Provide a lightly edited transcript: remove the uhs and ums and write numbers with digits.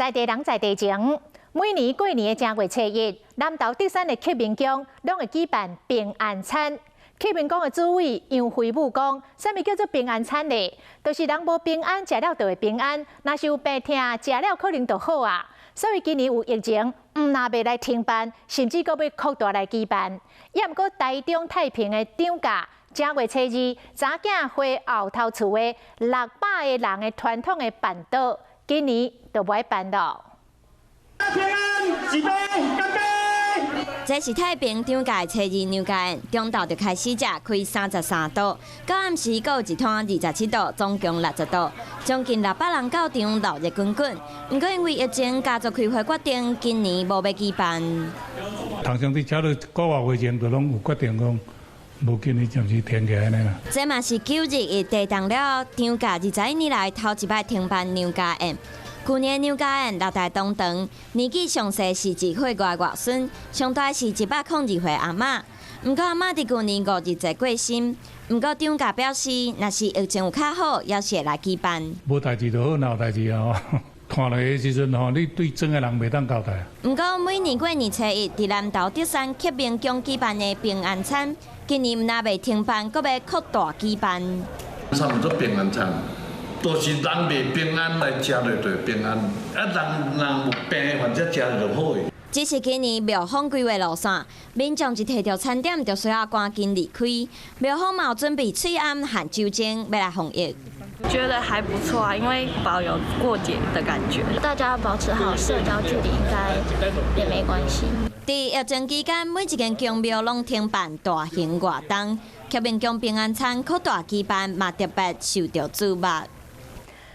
在地人在地情，每年過年的正月初一，南投竹山的克明宮攏會舉辦平安餐。克明宮的主委楊輝武講，啥物叫做平安餐呢？就是人無平安，食了就會平安；若是有病疼，食了可能就好啊。所以今年有疫情，毋但袂來停辦，甚至閣欲擴大來舉辦。也毋過台中太平的長假，正月初二，查囝回後頭厝的600個人的傳統的辦桌，今年就無愛辦咯。平安，一杯，乾杯！這是太平長假初二娘家宴，中晝就開始食，開33度，到暗時閣有一攤27度，總共60度，將近600人到場，鬧熱滾滾。毋過因為疫情，家族開會決定今年無欲舉辦。通常佇差不多一個外月前就攏有決定講，無今年暫時停起來呢啦。這嘛是9·21地動了後，長假21年來頭一擺停辦娘家宴。舊年娘家宴六大東長，年紀上細是1歲外外孫，上大是102歲阿嬤。毋過阿嬤佇舊年五日就過身。毋過長假表示，若是疫情有較好，猶是會來舉辦。無代誌就好，若有代誌哦，看落的時陣吼，你對庄的人袂當交代。毋過每年過年初一，佇南投竹山克明宮舉辦的平安餐，今年毋但袂停辦，閣欲擴大舉辦。啥物做平安餐？就是人袂平安來食落就會平安，啊人人有病患者食就好的。只是今年廟方規劃路線，民眾一提著餐點就需要趕緊離開。廟方嘛有準備喙罨和酒精，欲來防疫。覺得還不錯啊，因為保有過節的感覺。大家保持好社交距離，應該也沒關係。佇疫情期間，每一間宮廟攏停辦大型活動，克明宮平安餐擴大舉辦，嘛特別受著矚目。